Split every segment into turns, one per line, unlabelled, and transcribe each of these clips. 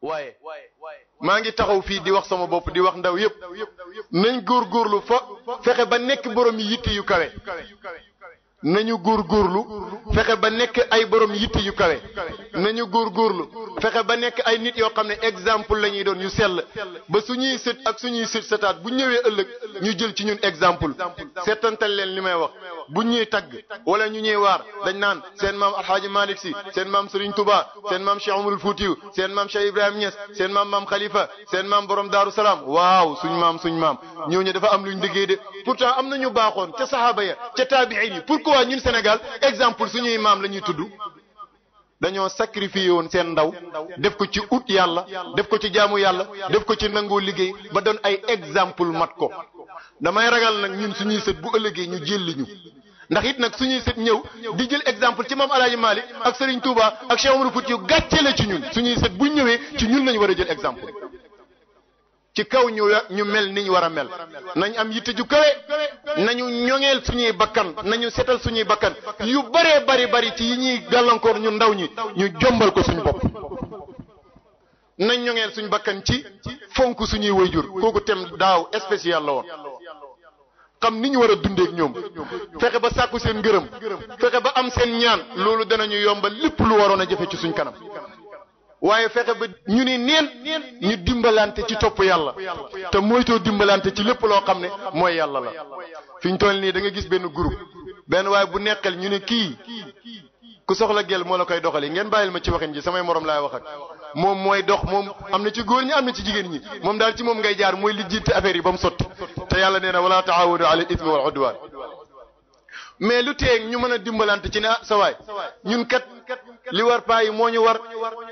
waaye maa ngi taxaw fii di wax sama bopp di wax ndaw yépp nañ góorgóorlu fa fexe ba nekk borom yitte yu kawe nañu góorgóorlu fexe ba nekk ay borom yitte yu kawe nañu góorgóorlu fexe ba nekk ay nit yoo xam ne exemple la ñuy doon yu sell ba suñuy sët ak suñuy sët sëtaat bu ñëwee ëllëg ñu jël ci ñun exemple seetantal leen li may wax bu ñuy tagg wala ñu ñuy waar dañ naan seen maam Alxaaji Malick Sy seen maam Serigne Touba seen maam Cheikh Omarul Foutiyu seen maam Cheikh Ibrahima Niass seen maam Khalifa seen maam borom Daaru Salaam waaw suñ maam ñooñu dafa am luñ liggéey de pourtant am na ñu baaxoon ca sahaaba ya ca taabiin yi pourquoi ñun Sénégal exemple suñuy maam la ñuy tudd dañoo sacrifié woon seen ndaw def ko ci ut yàlla def ko ci jaamu yàlla def ko ci nangoo liggéey ba doon ay exemple mat ko damay ragal nag ñun suñuy sët bu ëllëgee ñu jëlli ñu ndax it nag suñuy sët ñëw di jël exemple ci maam Alaaji Malick ak Serigne Touba ak Cheikh Omarou Foutiyou gàcce la ci ñun suñuy sët bu ñëwee ci ñun lañu war a jël exemple ci kaw ñu mel niñ war a mel nañ am yitte ju kawe nañu ñoŋeel suñuy bakkan nañu setal suñuy bakkan yu bëree bari ci yi ñuy gàllankoor ñu ndaw ñi ñu jombal ko suñ bopp nañ ñoŋeel suñ bakkan ci fonk suñuy wayjur kooku tem daaw spécial la woon xam ni ñu war a dundeek ñoom fexe ba sàkku seen ngërëm fexe ba am seen ñaan loolu danañu yombal lépp lu waroon a jafe ci suñ kanam waaye fexe ba ñu ni neen ñu dimbalante ci topp yàlla te moytoo dimbalante ci lépp loo xam ne mooy yàlla la fi ñu toll nii da nga gis benn groupe benn waaye bu nekkal ñu ne kii ku soxla gel moo la koy doxali ngeen bàyyil ma ci waxin ji samay morom laay wax ak moom mooy dox moom am na ci góor ñi am na ci jigéen ñi moom daal ci moom ngay jaar mooy lijjiite affaire yi ba mu sotti te yàlla nee na wala taawadu ala al ismi wal udwan mais lu teeg ñu mën a dimbalante ci ne ah sa waay ñun kat li war paa yi moo ñu war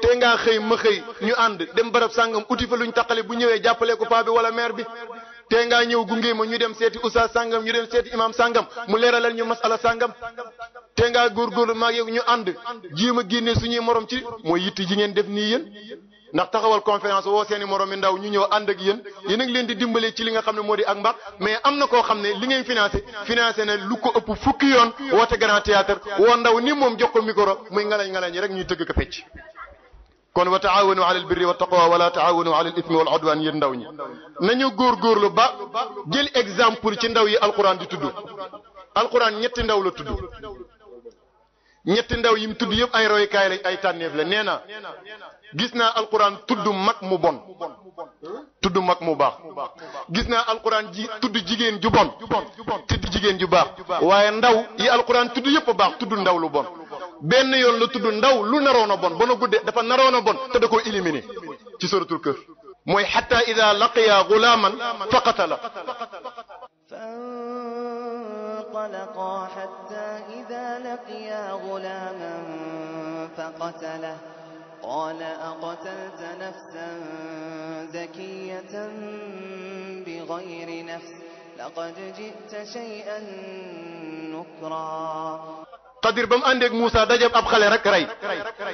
te ngaa xëy ma xëy ñu ànd dem barab sàngam uti fa luñ taqale bu ñëwee jàppale ko paa bi wala maire bi te ngaa ñëw gunge ma ñu dem seeti oustaz sàngam ñu dem seeti imam sàngam mu leeralal ñu masala sàngam te ngaa góorgóorlu maag yow ñu ànd jéem a génne suñuy morom ci mooy yitti ji ngeen def nii yéen ndax taxawal conférence woo seeni morom mi ndaw ñu ñëw ànd ak yéen yéen a ngi leen di dimbale ci li nga xam ne moo di ak mbaax mais am na koo xam ne li ngay financé na lu ko ëpp fukki yoon woote grand théâtre woo ndaw ni moom jox ko micro muy ngalañ yi rek ñuy tëgg ko fecc kon wa taawanu ala al birri wa taqwa wala taawanu ala al ismi wal udwan yéen ndaw ñi nañu góorgóorlu ba jël exemple ci ndaw yi alquran di tudd alquran ñetti ndaw la tudd ñetti ndaw yi mu tudd yëpp ay roykaay lañ ay tànneef la nee na gis naa alquran tudd mag mu bon tudd mag mu baax gis naa alquran ji tudd jigéen ju bon tudd jigéen ju baax waaye ndaw yi alquran tudd yëpp a baax tudd ndaw lu bon benn yoon la tudd ndaw lu naroon a bon ba na guddee dafa naroon a bon te da koo éliminé ci suratul Kahf mooy hatta ida laqiya gulaaman faqatala
فانطلقا حتى إذا لقيا غلاما فقتله قال أقتلت نفسا زكية بغير نفس لقد جئت شيئا نكرا
قدر بم عندك موسى دجب أب خلي رك ري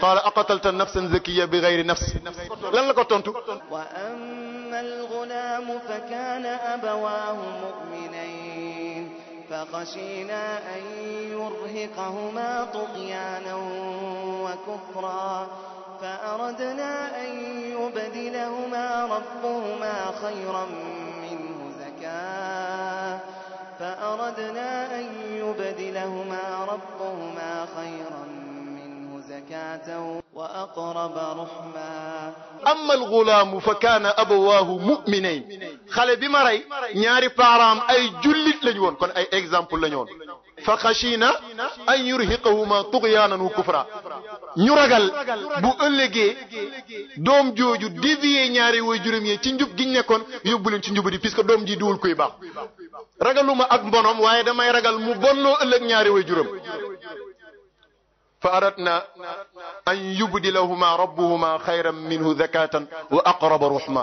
قال أقتلت نفسا زكية بغير نفس لن لك تنتو
وأما الغلام فكان أبواه مؤمنين فخشينا أن يرهقهما طغيانا وكفرا فأردنا أن يبدلهما ربهما خيرا منه زكاة وأقرب رحما
أما الغلام فكان أبواه مؤمنين خالي بما راي ñaari parents ay jullit lañu won kon ay exemple lañu won fa khashina an yurhiqahuma tughyanan wa kufra ñu ragal bu ëllëgee doom jooju dévier ñaari way juróom yi ci njub giñ nekkoon yóbbu leen ci njubadi puisque doom ji duwul kuy baax ragaluma ak mbonom waaye damay ragal mu bonnoo ëllëg ñaari way juróom fa aradna an yubdilahuma rabbuhuma xayran minhu zakatan wa aqraba ruhma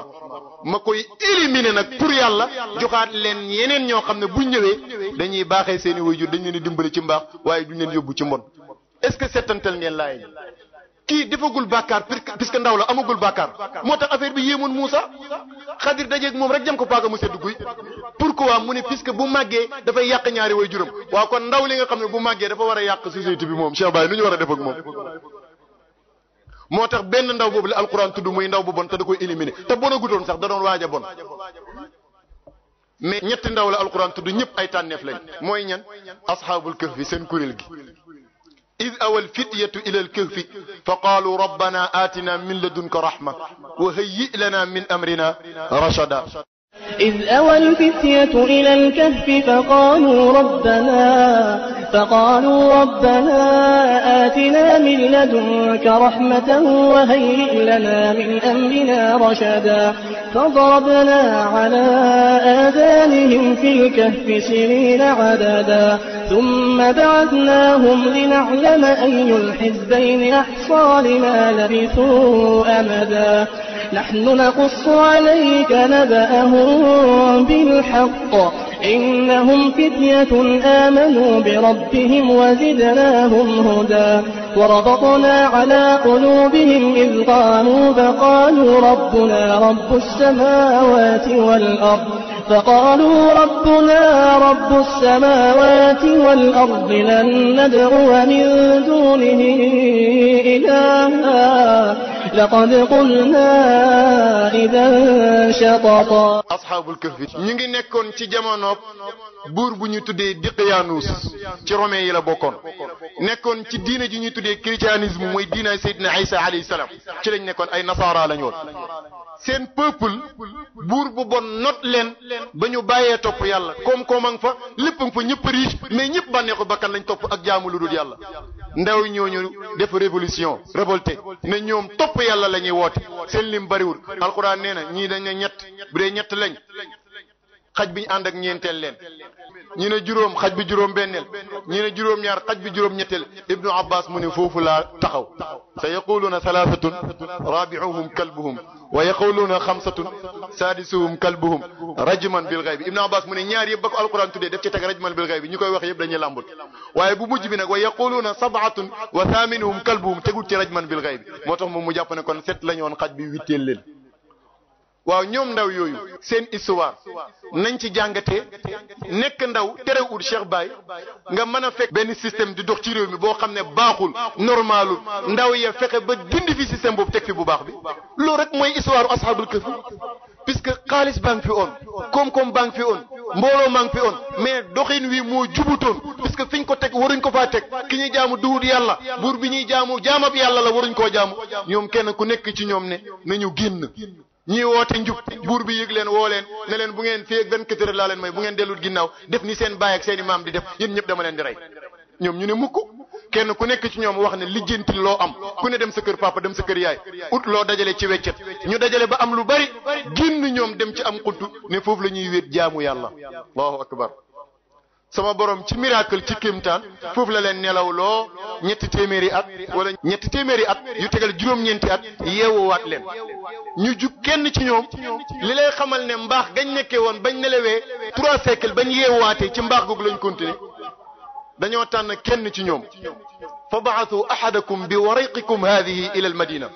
ma koy éliminer nag pour yàlla joxaat leen yeneen ñoo xam ne bu ñëwee dañuy baaxee seeni way jur dañ leen di dimbali ci mbaax waaye duñ leen yóbbu ci mbon est-ce que settantal ngeen laay kii defagul bàkkaar puisque ndaw la amagul bàkkaar moo tax affaire bi yéemoon Moussa Xadir dajeeg moom rek jëm ko paaga mu sedd guy pourquoi mu ne puisque bu màggee dafay yàq ñaari way juróom waaw kon ndaw li nga xam ne bu màggee dafa war a yàq société bi moom Cheikh Baye nu ñu war a def ak moom moo tax benn ndaw boobu la alquran tudd muy ndaw bu bon te da koy éliminer te bon a gutoon sax da doon waaj a bon mais ñetti ndaw la alquran tudd ñëpp ay tànneef lañ mooy ñan asxaabul kahfi seen kuréel gi id awal fityatu ila alkahfi fa qaalu rabbana atina min ladunka rahma wa hayyi lana min amrina rashada
إذ أوى الفتية إلى الكهف فقالوا ربنا آتنا من لدنك رحمة وهيئ لنا من أمرنا رشدا فضربنا على آذانهم في الكهف سنين عددا ثم بعثناهم لنعلم أي الحزبين أحصى لما لبثوا أمدا نحن نقص عليك نبأهم بالحق إنهم فتية آمنوا بربهم وزدناهم هدى وربطنا على قلوبهم إذ قاموا فقالوا ربنا رب السماوات والأرض لن ندعو من دونه إلها لقد قلنا إذا شططا
asxaabul kahfi ñu ngi nekkoon ci jamono buur bu ñu tuddee Diqyaanus ci romain yi la bokkoon nekkoon ci diina ji ñuy tuddee christianisme mooy diina Seydina Isa alayhi salaam ci lañ nekkoon ay nasaara lañ woon seen peuple buur bu bon not leen ba ñu bàyyee topp yàlla koom-koom a nga fa lépp a nga fa ñëpp riche mais ñëpp bànneexu bakkan lañ topp ak jaamu lu dul yàlla ndaw ñooñu def révolution révolté ne ñoom topp yàlla la ñuy woote seen lim bariwul alquran nee na ñii dañ ne ñett bu dee ñett lañ xaj bi ñu ànd ak ñeenteel leen ñi ne juróom xaj bi juróom benneel ñi ne juróom ñaar xaj bi juróom ñetteel ibnu abbas mu ne foofu laa taxaw sa yaquluuna thalathatun rabi'uhum kalbuhum wa yaquluuna xamsatun sadisuhum kalbuhum rajman bil ghaybi ibnu abbas mu ne ñaar yëpp ba ko alquran tuddee def ci teg rajman bil ghaybi ñu koy wax yëpp dañuy làmbut waaye bu mujj bi nag wa yaquluuna sab'atun wa thaminuhum kalbuhum tegul ci rajman bil ghaybi moo tax moom mu jàpp ne kon set lañu woon xaj bi witteel leen waaw ñoom ndaw yooyu seen histoire nañ ci jàngatee nekk ndaw terewul Cheikh Baye nga mën a fekk benn système di dox ci réew mi boo xam ne baaxul normalul ndaw ya fexe ba dindi fi système boobu teg fi bu baax bi loolu rek mooy histoire ashabul kahf puisque xaalis baa ngi fi oon koom-koom baa ngi fi oon mbooloo maa ngi fi oon mais doxin wi moo jubutoon puisque fiñ ko teg waruñ ko faa teg ki ñuy jaamu duwut yàlla buur bi ñuy jaamu jaamab yàlla la waruñ koo jaamu ñoom kenn ku nekk ci ñoom ne nañu génn ñii woote njub buur bi yëg leen woo leen ne leen bu ngeen fii ak 24 heures laa leen may bu ngeen dellut ginnaaw def ni seen baay ak seen i maam di def yéen ñëpp dama leen di rey ñoom ñu ne mukk kenn ku nekk ci ñoom wax ne lijjanti loo am ku ne dem sa kër papa dem sa kër yaay ut loo dajale ci weccet ñu dajale ba am lu bari génn ñoom dem ci am xuttu ne foofu la ñuy wéet jaamu yàlla allahu akbar sama borom ci miracle ci kéemtaan foofu la leen nelaw loo ñetti téeméeri at wala ñetti téeméeri at yu tegal juróom-ñeenti at yeewuwaat leen ñu jug kenn ci ñoom li lay xamal ne mbaax gañ nekkee woon bañ nelawee 3 siècles bañ yeewuwaatee ci mbaax googu lañ continuer dañoo tànn kenn ci ñoom fa ba'athu ahadakum bi wariqikum hadhihi ila al madina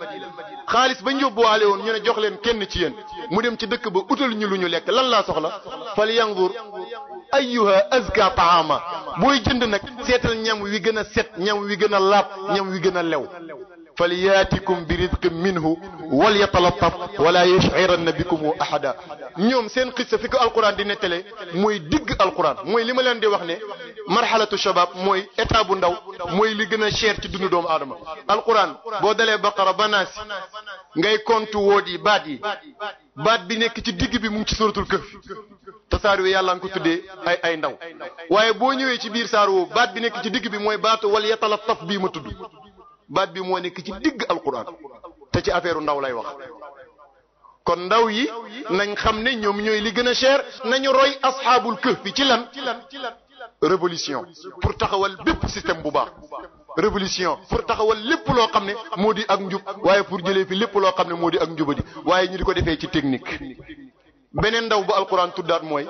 xaalis bañ yóbbuwaale woon ñu ne jox leen kenn ci yéen mu dem ci dëkk ba utal ñu lu ñu lekk lan laa soxla fal yanzur ayyuha azka taama booy jënd nag seetal ñam wi gën a set ñam wi gën a laab ñam wi gën a lew falyaatikum bi rizqin minhu wal yatalattaf wala yush'iranna bikum ahada ñoom seen xissa fi ko alquran di nettale mooy digg alquran mooy li ma leen di wax ne marhalatu shabab mooy état bu ndaw mooy li gën a cher ci dundu doomu aadama alquran boo dalee baqara ba naas ngay kontu woot yi baat bi nekk ci digg bi mu ngi ci suratul kahf te saar wi yàlla nga ko tuddee ay ndaw waaye boo ñëwee ci biir saar woowu baat bi nekk ci digg bi mooy baatu wal yatalattaf bii ma tudd baat bi moo nekk ci digg alquran te ci affaire ndaw lay wax kon ndaw yi nañ xam ne ñoom ñooy li gën a cher nañu roy asxaabul kahf ci lan révolution pour taxawal bépp système bu baax révolution pour taxawal lépp loo xam ne moo di ak njub waaye pour jëlee fi lépp loo xam ne moo di ak njubadi waaye ñu di ko defee ci technique beneen ndaw bu alquran tuddaat mooy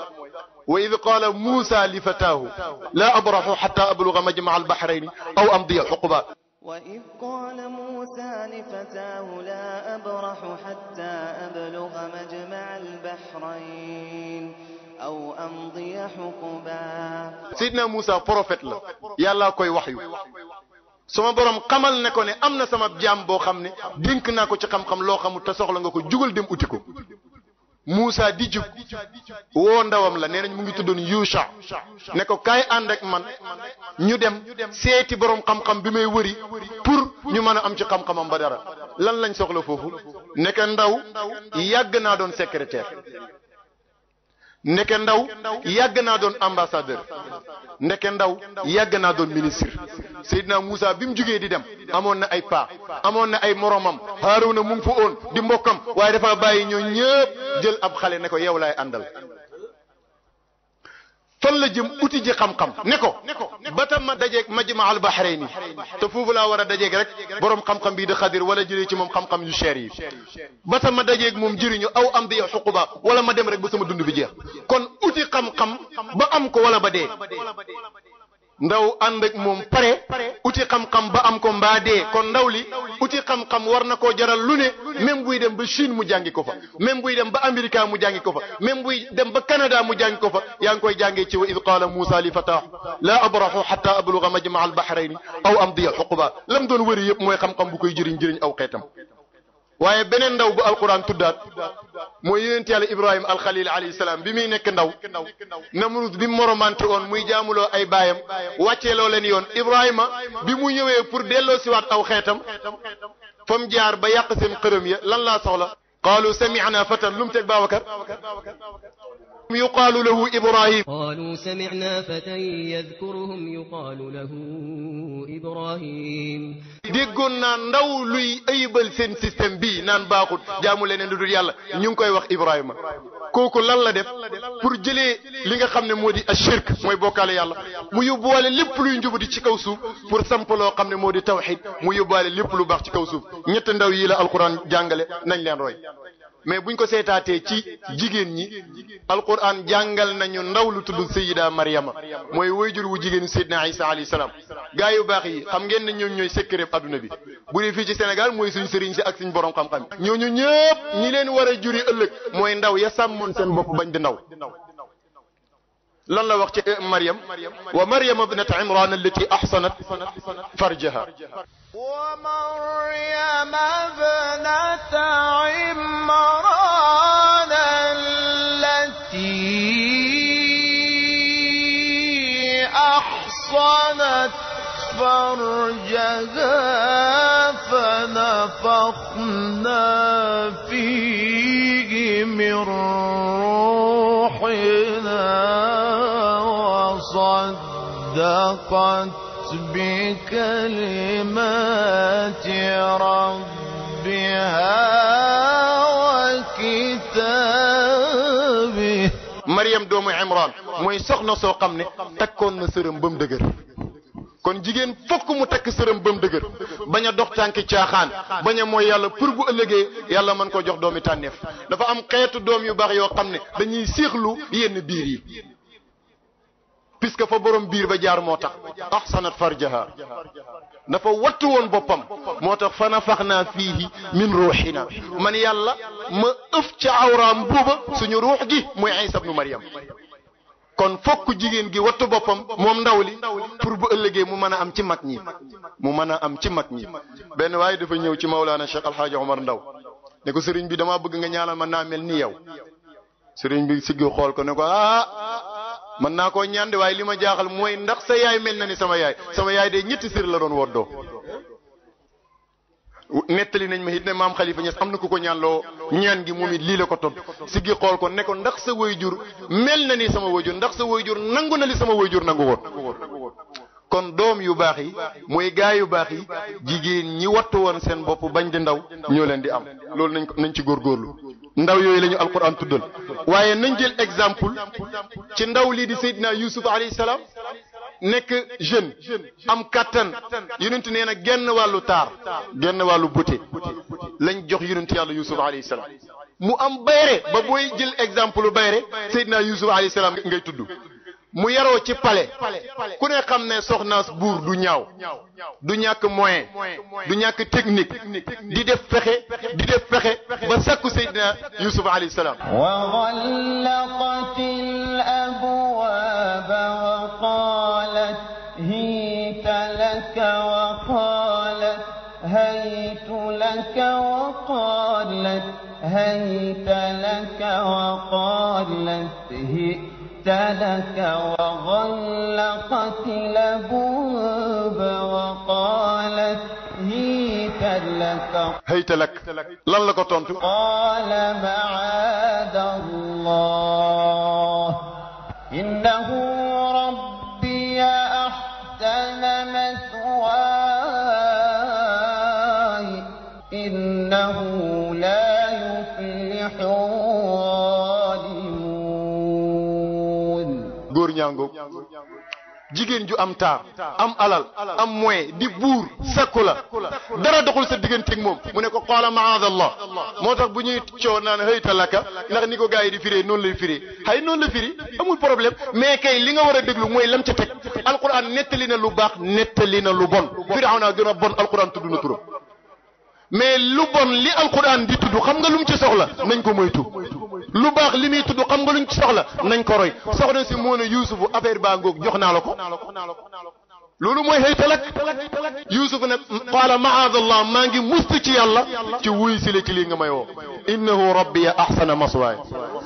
wa id qaala Muusa li fataahu laa abraxu xatta abluga majmaa albahrayni aw amdiya xuquba
وإذ قال موسى لفتاه لا أبرح حتى أبلغ مجمع البحرين أو أمضي حقبا
Seydina Muusa prophète la yàllaa koy waxyu sama borom xamal ne ko ne am na sama jaam boo xam ne dénk naa ko ci xam-xam loo xamul te soxla nga ko jugal dem uti ko Muusa di jug woo ndawam la nee nañ mu ngi tuddoon Yusha ne ko kaay ànd ak man ñu dem seeti borom xam-xam bi may wëri pour ñu mën a am ci xam-xamam ba dara lan lañ soxla foofu nekk ndaw yàgg naa doon secrétaire ndeke ndaw yàgg naa doon ambassadeur ndeke ndaw yàgg naa doon ministre Seydina Moussa bi mu jugee di dem amoon na ay paa amoon na ay moromam Haaruna mu ngi fa oon di mbokkam waaye dafa bàyyi ñoo ñëpp jël ab xale ne ko yow laay àndal fan la jëm uti ji xam-xam ne ko ba tam ma dajeeg majma al bahrayni te foofu laa war a dajeeg rek borom xam-xam bii di Xadir wala jëlee ci moom xam-xam yu cher yi ba tam ma dajeeg moom jëriñu aw am di xuquba wala ma dem rek ba sama dund bi jeex kon uti xam-xam ba am ko wala ba dee ndaw ànd ak moom pare uti xam-xam ba am ko mbaa dee kon ndaw li uti xam-xam war na koo jaral lu ne même buy dem ba Chine mu jàngi ko fa même buy dem ba Amérique mu jàngi ko fa même buy dem ba Canada mu jàngi ko fa yaa ngi koy jàngee ci wa id qaala Muusa li fataahu laa abrahu hatta abluga majma al bahrayni aw amdiya xuquba lam doon wëri yëpp mooy xam-xam bu koy jëriñ aw xeetam waaye beneen ndaw bu alquran tuddaat mooy yonent yàlla Ibrahima alxalil alayhi salaam bi muy nekk ndaw Namrud bi mu moromante woon muy jaamuloo ay baayam wàcceeloo leen yoon Ibrahima bi mu ñëwee pour delloo siwaat aw xeetam fa mu jaar ba yàq seen xërëm ya lan laa soxla qaalu sami'na fatan lu mu teg Babacar yuqaalu lahu Ibrahim
qaalu sami'na fatan yadhkuruhum yuqaalu lahu Ibrahim
déggoon naa ndaw luy ayibal seen système bii naan baaxut jaamu leneen lu dul yàlla ñu ngi koy wax Ibrahima kooku lan la def pour jëlee li nga xam ne moo di ashirk mooy bokkaale yàlla mu yóbbuwaale lépp luy njubadi ci kaw suuf pour samp loo xam ne moo di tawxid mu yóbbuwaale lépp lu baax ci kaw suuf ñett ndaw yi la alquran jàngale nañ leen roy mais buñ ko seetaatee ci jigéen ñi alquran jàngal nañu ndaw lu tudd Sayyida Maryama mooy wayjur wu jigéen Seydina Isa alayhi salaam gaa yu baax yi xam ngeen ne ñoom ñooy secret adduna bi bu dee fii ci Sénégal mooy suñ sëriñ si ak suñ borom xam-xam ñooñu ñëpp ñi leen war a juri ëllëg mooy ndaw ya sàmmoon seen bopp bañ di ndaw lan la wax ci Maryam wa Maryama ibnata Imran allati ahsanat farjaha
ومريم ابنة عمران التي أحصنت فرجها فنفخنا فيه من روحنا وصدقت بكلمات ربها وكتابه
Maryam doomu Imran mooy soxna soo xam ne takkoon na sërëm ba mu dëgër kon jigéen fokk mu takk sërëm ba mu dëgër bañ a dox tànki caaxaan bañ a mooy yàlla pour bu ëllëgee yàlla mën ko jox doomi tànneef dafa am xeetu doom yu baax yoo xam ne dañuy siixlu yenn biir yi puisque fa borom biir ba jaar moo tax ahsanat farjaha dafa wattu woon boppam moo tax fa nafaxnaa fiihi min ruuxina man yàlla ma ëf ca awraam buuba suñu ruux gi muy Isa ibnu Maryam kon fokk jigéen gi wattu boppam moom ndaw li pour bu ëllëgee mu mën a am ci mag ñi benn waaye dafa ñëw ci Mawlana Cheikh Alhaaji Omar Ndaw ne ko sëriñ bi damaa bëgg nga ñaanal man naa mel ni yow sëriñ bi siggi xool ko ne ko mën naa koo ñaande waaye li ma jaaxal mooy ndax sa yaay mel na ni sama yaay de ñetti sër la doon woddoo nettali nañ ma it ne maam Khalifa Niass am na ku ko ñaanloo ñaan gi moom it lii la ko topp siggi xool ko ne ko ndax sa wayjur mel na ni sama wayjur ndax sa wayjur nangu na li sama wayjur nangu woon kon doom yu baax yi mooy gaa yu baax yi jigéen ñi wattu woon seen bopp bañ di ndaw ñoo leen di am loolu nañ ci góorgóorlu ndaw yooyu la ñu alquran tuddal waaye nañ jël exemple ci ndaw lii di Seydina Yusuf alayhi salaam nekk jeune am kattan yonent nee na genn wàllu taar genn wàllu beauté lañ jox yonent yàlla Yusuf alayhi salaam mu am bayre ba booy jël exemple bayre Seydina Yusuf alayhi salaam ngay tudd mu yaroo ci palais ku ne xam ne soxnaas buur du ñaaw du ñàkk moyen du ñàkk technique di def pexe ba sakku Seydina Yusuf alayhi salaam
wa ghallaqatil abwaaba wa qaalat hiita laka wa هيت لك وقالت هئت لك وغلقت الأبواب وقالت
هيت لك lan la ko tontu
قال معاذ الله إنه ربي أحسن مثواي إنه لا يفلح الظالمون
góor ñaango jigéen ju am taar am alal am moyen di buur sakku la dara doxul sa digganteeg moom mu ne ko qaala maadallah moo tax bu ñuy coow naan hayta laka ndax ni ko gars yi di firee noonu lay firee xëy noonu la firi amul problème mais kay li nga war a déglu mooy lam ca teg alquran nettali na lu baax nettali na lu bon Firawna gën a bon alquran tudd na turam mais lu bon li alquran di tudd xam nga lu mu ci soxla nañ ko moytu lu baax li muy tudd xam nga luñ ci soxla nañ ko roy soxna si moo ne Yuusufu affaire baa ngoog jox naa la ko loolu mooy haytalak Yuusuf ne qaala maadallah maa ngi mustu ci yàlla ci wuy si la ci lii nga may woo innahu rabbiya ahsana maswaaya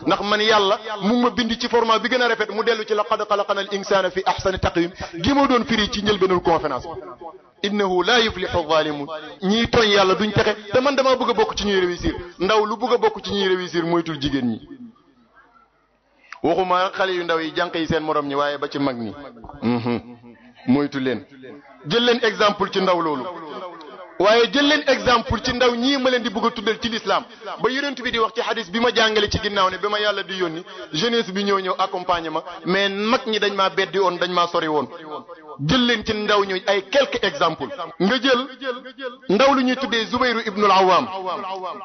ndax man yàlla mu ma bind ci format bi gën a rafet mu dellu ci laqad xalaqana al insana fi ahsani taqwim gi ma doon firi ci njëlbeenul conférence innahu la yuflihu zalimun ñii tooñ yàlla duñ texe te man dama bëgg a bokk ci ñuy réussir ndaw lu bëgg a bokk ci ñuy réussir moytul jigéen ñi waxuma xale yu ndaw yi jànq yi seen morom ñi waaye ba ci mag ñi moytu leen jël leen exemple ci ndaw loolu waaye jël leen exemple ci ndaw ñii ma leen di bëgg a tuddal ci l'islam ba yonent bi di wax ci hadis bi ma jàngale ci ginnaaw ne bi ma yàlla di yónni jeunesse bi ñëw accompagner ma mais mag ñi dañ maa beddi woon dañ maa sori woon jël leen ci ndaw ñu ay quelques exemples nga jël ndaw lu ñuy tuddee Zubayru ibnul Awwam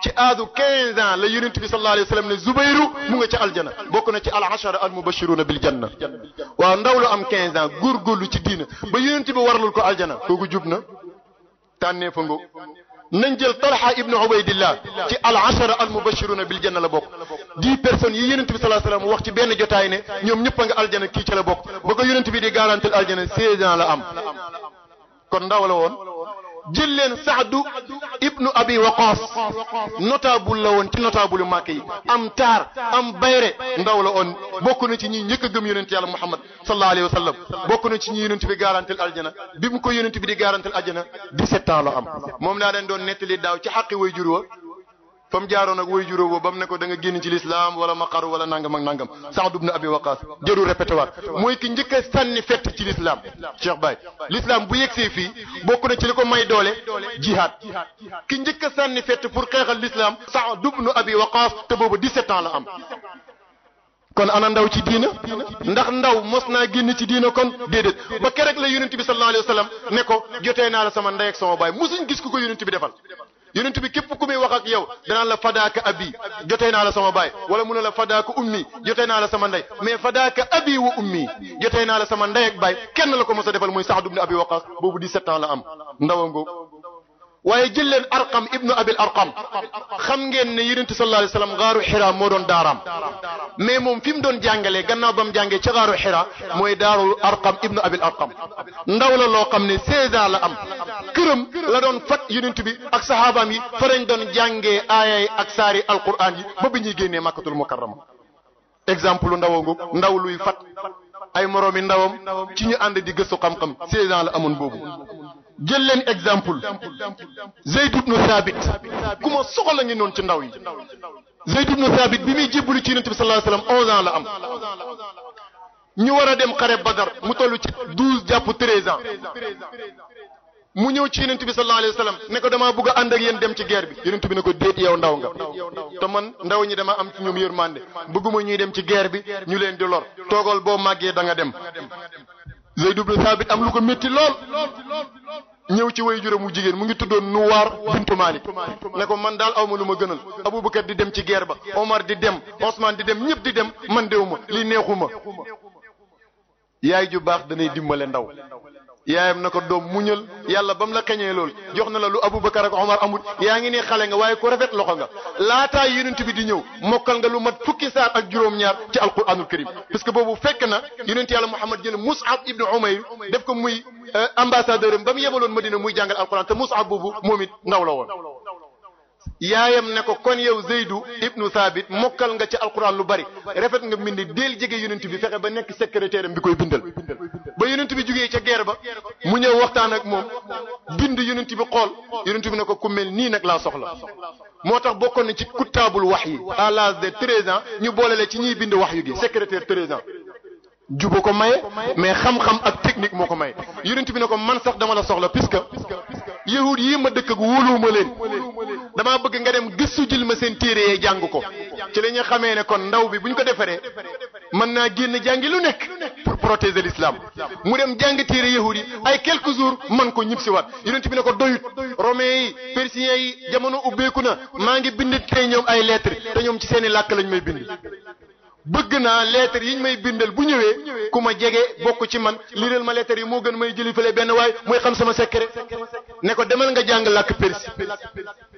ci aadu 15 ans la yonent bi sallallahu alayhi wa sallam ne Zubayru mu nga ca aljana bokk na ci al ashara al mubashiruna bil janna waaw ndaw lu am 15 ans góorgóorlu ci diina ba yonent bi waralul ko aljana kooku jub na tànnee fa ngo nañ jël Talha ibnu Ubaydillah ci al ashara al mubashiruna bil janna la bokk 10 personnes yi yonent bi sallallahu alayhi wa sallam wax ci benn jotaay ne ñoom ñëpp a nga aljana kii ca la bokk ba ko yonent bi di garantil aljana 16 ans la am kon ndaw la woon jël leen Saadu ibnu Abi Waqaas notable la woon ci notable Màkk yi am taar am bayre ndaw la woon bokk na ci ñi njëkk a gëm yonent yàlla Muhammad sallallahu alayhi wa sallam bokk na ci ñi yonent bi garantil aljana bi mu ko yonent bi di garantil aljana 17 ans la am moom laa leen doon nettali daaw ci xaqi way jur wa fa mu jaaroon ak way juróo ba mu ne ko da nga génn ci l'islam wala ma xaru wala nangam ak nangam Saad ibn Abi Waqas jëru répété waat mooy ki njëkk a sànni fett ci l'islam Cheikh Baye l'islam bu yegsee fii bokk na ci li ko may doole jihad ki njëkk a sànni fett pour xeexal l'islam Saad ibn Abi Waqas te boobu 17 ans la am kon ana ndaw ci diina ndax ndaw mos naa génn ci diina kon déedéet ba kerek la yonent bi sallallahu alayhi wa sallam ne ko jotee naa la sama ndey ak sama baay musuñ gis ku ko yonent bi defal yonent bi képp ku muy wax ak yow danaan la fadaaka abi jotee naa la sama baay wala mu ne la fadaaka ummi jotee naa la sama ndey mais fadaaka abi wa ummi jotee naa la sama ndey ak baay kenn la ko mos a defal muy Saad ibn Abi Waqas boobu 17 ans la am ndawa ngoo waaye jël leen Arqam ibnu Abil Arqam xam ngeen ne yonent sallallahu alayhi wa sallam gaaru Hira moo doon daaraam mais moom fi mu doon jàngalee gannaaw ba mu jàngee ca gaaru Hira mooy daaru Arqam ibnu Abil Arqam ndaw la loo xam ne 16 ans la am këram la doon fat yonent bi ak saxaabaam yi fa lañ doon jàngee aayay ak saari alquran yi ba bi ñuy génnee Makkatul Mukarrama exemple ndaw ngu ndaw luy fat ay moroomi ndawam ci ñu ànd di gëstu xam-xam 16 ans la amoon boobu jël leen exemple Zayd ibn Thabit ku ma soxla ngi noonu ci ndaw yi Zayd ibn Thabit bi muy jébbalu ci yonent bi sallallahu alayhi wasallam 11 ans la am ñu war a dem xare Badar mu toll ci 12 jàpp 13 ans mu ñëw ci yonent bi sallallahu alayhi wasallam ne ko damaa bëgg a ànd ak yéen dem ci guerre bi yonent bi ne ko déet yow ndaw nga te man ndaw ñi dama am ci ñoom yërmande bëgguma ñuy dem ci guerre bi ñu leen di lor toogal boo màggee da nga dem Zayd ibn Thabit am lu ko métti lool ñëw ci way juróom mu jigéen mu ngi tuddoon Nuwaar bintu Malik ne ko man daal awma lu ma gënal Abubakar di dem ci guerre ba Omar di dem Osman di dem ñëpp di dem man déwuma li neexuma yaay ju baax danay dimbale ndaw yaayam na ko doom muñal yàlla ba mu la xeñee lool jox na la lu Abubakar ak Omar amul yaa ngi ne xale nga waaye ku rafet loxo nga laataa yonent bi di ñëw mokkal nga lu mat fukki saar ak juróom-ñaar ci alquranul karim parce que boobu fekk na yonent yàlla Muhammad jël Mus'ab ibnu Umayr def ko muy ambassadeur am ba mu yebaloon Madina muy jàngal alquran te Mus'ab boobu moom it ndaw la woon yaayam ne ko kon yow Zeydu ibnu Thabit mokkal nga ci alquran lu bari rafet nga mbind del jege yonent bi fexe ba nekk secrétaire am bi koy bindal ba yonent bi jugee ca guerre ba mu ñëw waxtaan ak moom bind yonent bi xool yonent bi ne ko ku mel nii nag laa soxla moo tax bokkoon na ci kuttaabul wax yi à l'âge de 13 ans ñu boolele ci ñiy bind wax yu gi secrétaire 13 ans juba ko maye mais xam-xam ak technique moo ko maye yonent bi ne ko man sax dama la soxla puisque yahud yi ma dëkk ak wóoluwuma leen damaa bëgg nga dem gëstu jël ma seen téere yee jàng ko ci la ñu xamee ne kon ndaw bi bu ñu ko defaree mën naa génn jàngi lu nekk pour protéger l'islam mu dem jàng téere yahud yi ay quelques jours man ko ñib si waat yonent bi ne ko doyut romains yi persiens yi jamono ubbeeku na maa ngi bind tey ñoom ay lettres te ñoom ci seeni làkk lañ may bind bëgg naa lettres yiñ may bindal bu ñëwee ku ma jege bokk ci man liiral ma lettres yi moo gën may jëli fële benn waay mooy xam sama secret ne ko demal nga jàng làkk persi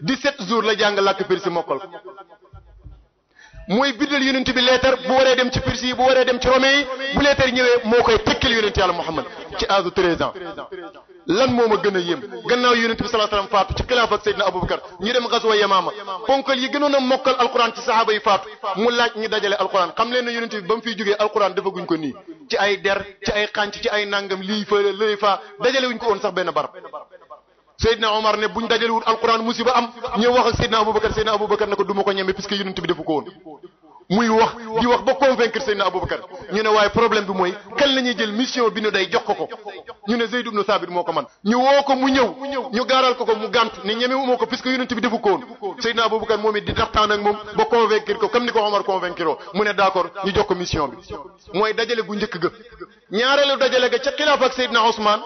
17 jours la jàng làkk persi mokkal ko mooy bindal yonent bi lettre bu waree dem ci persi yi bu waree dem ci romain yi bu lettre ñëwee moo koy tekkil yonent yàlla Muhammad ci âge de 13 ans lan moo ma gën a yéem gannaaw yonent bi sallallahu alayhi wasallam faatu ci xilaaf ak Seydina Abubakar ñu dem xaswa Yamaama ponkal yi gënoon a mokkal alquran ci saxaaba yi faatu mu laaj ñi dajale alquran xam leen ne yonent bi ba mu fiy jógee alquran defaguñ ko nii ci ay der ci ay xànc ci ay nangam lii fa lëy fa dajale wuñ ko woon sax benn barab Seydina Omar ne buñ dajalewul alquran musiba am ñëw wax ak Seydina Abubakar ne ko duma ko ñeme puisque yonent bi defu ko woon muy wax di wax ba convaincre Seydina Abubakar ñu ne waaye problème bi mooy kan la ñuy jël mission bi nu day jox ko ñu ne Zayd ibn Thabit moo ko man ñu woo ko mu ñëw ñu gaaral ko mu gànt ne ñeme wu ma ko puisque yonent bi defu ko woon Seydina Abubakar moom it di waxtaan ak moom ba convaincre ko comme ni ko Omar convaincre oo mu ne d'accord ñu jox ko mission bi mooy dajale gu njëkk ga ñaareelu dajale ga ca xilaaf ak Seydina Ousmane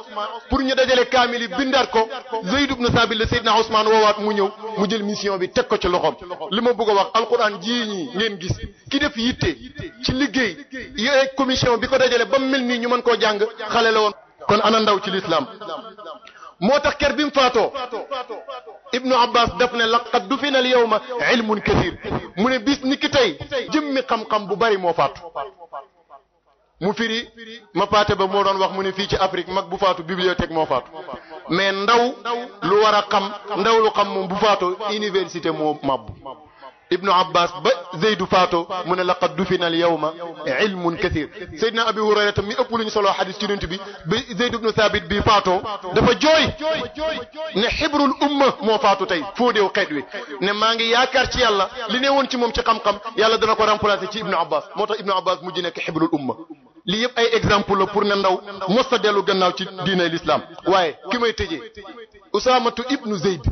pour ñu dajale kaamil yi bindaat ko Zayd ibn Thabit la Seydina Ousmane woowaat mu ñëw mu jël mission bi teg ko ci loxoom li ma bëgg a wax alquran jii ñi ngeen gis ki def yitte ci liggéey yooyu commission bi ko dajale ba mel nii ñu mën koo jàng xale la woon kon ana ndaw ci l'islam moo tax ker bi mu faatoo ibnu abbas daf ne laqad dufina al yawma ilmun kathir mu ne bis ni ki tey jëmmi xam-xam bu bari moo faatu mu firi ma paate ba moo doon wax mu ne fii ci Afrique mag bu faatu bibliothèque moo faatu mais ndaw lu war a xam ndaw lu xam moom bu faatoo université moo mabbu ibnu abbas ba zeydu faato mu ne laqad dufina al yawma ilmun kathir sayyidina abi hurayra tam mi ëpp luñu solo hadith ci yonent bi ba zeyd ibnu thabit bi faato dafa jooy ne xibrul umma moo faatu tey foo deew xeet wi ne maa ngi yaakaar ci yàlla li ne woon ci moom ci xam-xam yàlla dana ko remplacer ci ibnu abbas moo tax ibnu abbas mujj nekk xibrul umma lii yëpp ay exemple la pour ne ndaw mos a dellu gannaaw ci diine l'islam waaye ki may tëjee usaamatu ibnu zeyd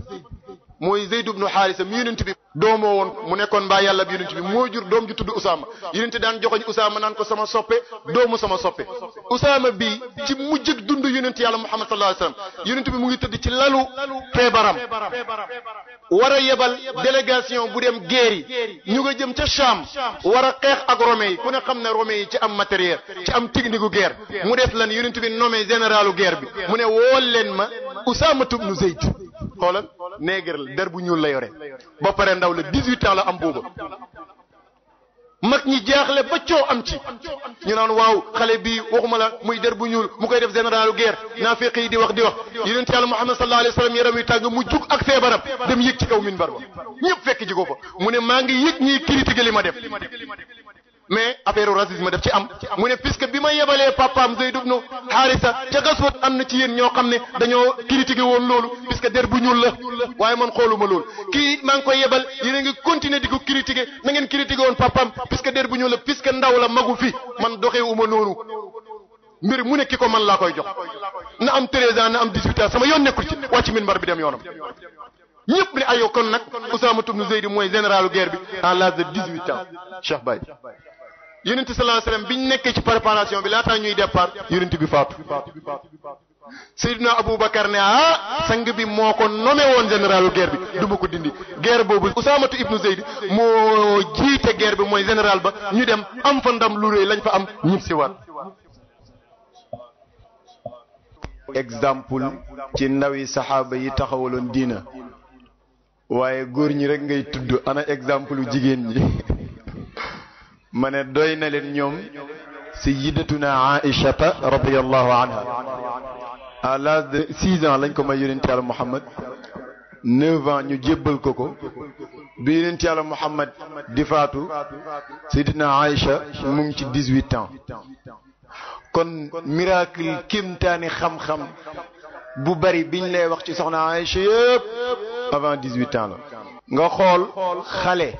mooy Zayd ibn Haarisa mi yonent bi doomoo woon mu nekkoon mbaa yàlla bi yonent bi moo jur doom ju tudd Usaama yonent daan joxoñ Usaama naan ko sama soppe doomu sama soppe Usaama bi ci mujjëg dund yonent yàlla Muhammad sallallahu alayhi wasallam yonent bi mu ngi tëdd ci lalu feebaram war a yebal délégation bu dem guerre yi ñu nga jëm ca Sham war a xeex ak Romains yi ku ne xam ne Romains yi ci am matériel ci am technique gu guerre mu def lan yonent bi nommé généralu guerre bi mu ne wool leen ma Usaama ibn Zayd xoolal néegar la der bu ñuul la yore ba pare ndaw la 18 ans la am booba mag ñi jaaxle ba coow am ci ñu naan waaw xale bi waxuma la muy der bu ñuul mu koy def généralu guerre naafiq yi di wax yonent yàlla Muhammad sallallahu alayhi wasallam yaram yi tàng mu jug ak feebaram dem yëg ci kaw minbar ba ñëpp fekk ji ko fa mu ne maa ngi yëg ñiy critiquer li ma def mais affaire racisme daf ci am mu ne puisque bi ma yebalee papaam Zayd ibn Haarisa ca gaswat am na ci yéen ñoo xam ne dañoo critiqué woon loolu puisque der bu ñuul la waaye man xooluma loolu kii maa ngi koy yebal yéen a ngi continuer di ko critiqué na ngeen critiqué woon papaam puisque der bu ñuul la puisque ndaw la magu fi man doxewuma noonu mbir mu ne ki ko man laa koy jox na am 13 ans na am 18 ans sama yoon nekkul ci wàcc minbar bi dem yoonam ñëpp ne ayoo kon nag Usaama ibn Zayd mooy généralu guerre bi à l'âge de 18 ans Cheikh Baye yonent sallallahu alayhi wasallam biñ nekkee ci préparation bi laataa ñuy départ yonent bi faatu Seydina Aboubacar ne sang bi moo ko nommé woon généralu guerre bi du ma ko dindi guerre boobu Usaamatu ibnu Zayd moo jiite guerre bi mooy général ba ñu dem am fa ndam lu rëy lañ fa am ñib si waat exemple ci ndawi saxaaba yi taxawaloon diina waaye góor ñi rek ngay tudd ana exemple jigéen ñi ma ne doy na leen ñoom sayyidatuna Aïchata radiyallahu anha à l'âge de 6 ans lañ ko may yonent Yàlla Muhammad 9 ans ñu jébbal ko bi yonent Yàlla Muhammad di faatu Seydina Aïcha mu ngi ci 18 ans kon miracle kéemtaani xam-xam bu bari biñ lay wax ci soxna Aïcha yëpp avant 18 ans la nga xool xale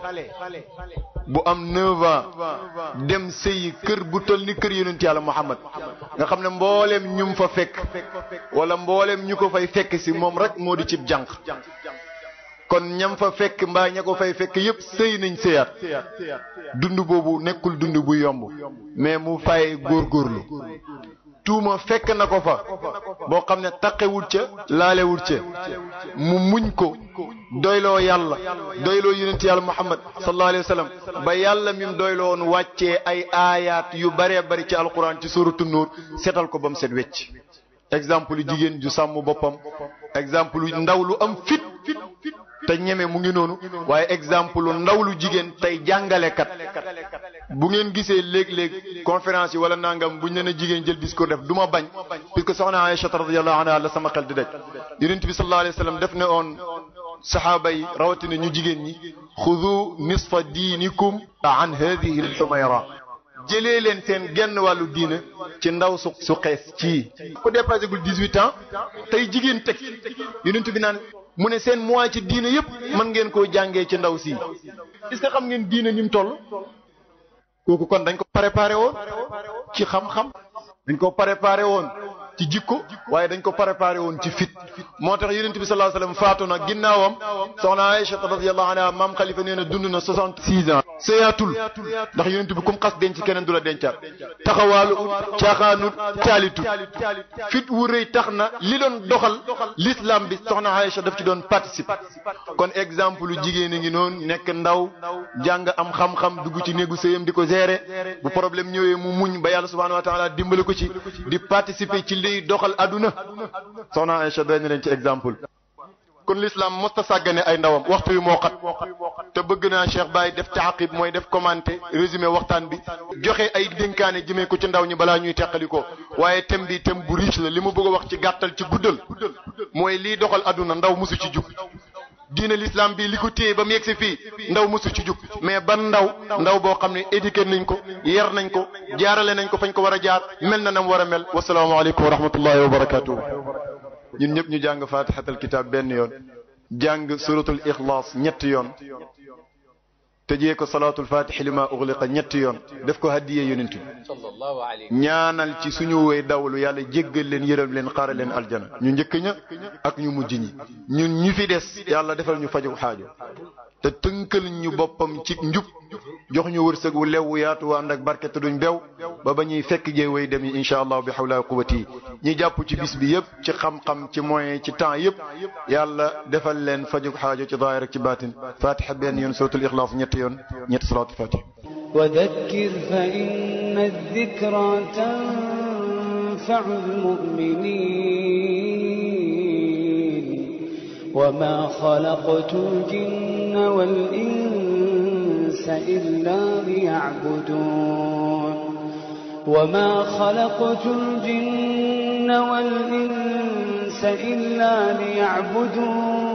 bu am 9 ans dem sëyi kër bu toll ni kër yonent Yàlla Muhammad nga xam ne mbooleem ñum fa fekk wala mbooleem ñu ko fay fekk si moom rek moo di cib jànq kon ñam fa fekk mbaa ña ko fay fekk yépp sëy nañ sëyaat dund boobu nekkul dund bu yomb mais mu fay góorgóorlu tuuma fekk na ko fa boo xam ne taqewul ca laalewul ca mu muñ ko doyloo yàlla doyloo yonent yàlla Muhammad sallallahu alayhi wa sallam ba yàlla mim doyloo woon wàccee ay aayaat yu baree bari ci alquran ci suratu nuur setal ko ba mu set wecc exemple jigéen ju sàmm boppam exemple ndaw lu am fit te ñeme mu ngi noonu waaye exemple ndaw lu jigéen tey jàngalekat bu ngeen gisee léeg-léeg conférence yi wala nangam buñ ne na jigéen jël discours def du ma bañ puisque soxna Aïcha radiyallahu anha la sama xel di daj yonent bi sallallahu alayhi wa sallam def ne oon saxaaba yi rawatina ñu jigéen ñi xudu nisfa diinikum an hadihi al-humayra jëlee leen seen genn wàllu diina ci ndaw su xees ci ko dépassé gul 18 ans tey jigéen teg yonent bi naan mu ne seen mois ci diina yëpp mën ngeen koo jàngee ci ndaw si est-ce que xam ngeen diina ni mu toll kooku kon dañ ko préparé woon ci xam-xam dañ ko préparé woon ci jikko waaye dañ ko préparé woon ci fit moo tax yonent bi sallallahu alayhi wasallam faatu na ginnaawam soxna Aïcha radiyallahu anha maam Khalifa nee na dund na 66 ans sëyaatul ndax yonent bi kum xas denc keneen du la dencaat taxawaalu caaxaanut caalitut fit wu rëy tax na li doon doxal l'islam bi soxna Aïcha daf ci doon participer kon exemple lu jigéen a ngi noonu nekk ndaw jàng am xam-xam dugg ci néegu sëyam di ko gérer bu problème ñëwee mu muñ ba yàlla subhanahu wa taala dimbale ko ci di participer ci liy doxal aduna soxna Aïcha doy na leen ci exemple kon l'islam mosta sàggane ay ndawam waxtu wi moo xat te bëgg naa Cheikh Baye def taaqib mooy def commenté résumé waxtaan bi joxe ay dénkaane jëmee ko ci ndaw ñi balaa ñuy teqali ko waaye thème bi thème bu riche la li ma bëgg a wax ci gàttal ci guddal mooy liy doxal aduna ndaw musu ci jug diine l'islam bi li ko téye ba mu yegsi fii ndaw musu ci jug mais ban ndaw boo xam ne éduqué nañ ko yar nañ ko jaarale nañ ko fañ ko war a jaar mel na nam war a mel wasalaamaaleykum wa rahmatullahi wa barakatuh ñun ñëpp ñu jàng fatihatul kitab benn yoon jàng suratul ikhlas ñetti yoon tëjee ko salatul fatih lima ughliqa ñetti yoon def ko hadiyee yonent bi ñaanal ci suñu woy dawlu yàlla jéggal leen yërëm leen xaaral leen aljana ñu njëkk ña ak ñu mujj ñi ñun ñi fi des yàlla defal ñu faju xaajo te tënkal ñu boppam ci njub jox ñu wërsëg wu lew wu yaatu ànd ak barke te duñ bew ba ñuy fekk jee way dem yi incha allah bi hawla quwwati ñi jàpp ci bis bi yëpp ci xam-xam ci moyen ci temps yëpp yàlla defal leen faju xaajo ci zaahir ak ci baatin fatiha benn yoon suratul ikhlas ñetti yoon ñetti salaatul fatiha
وذكر فإن الذكرى تنفع المؤمنين وما خلقت الجن والإنس إلا ليعبدون وما خلقت الجن والإنس إلا ليعبدون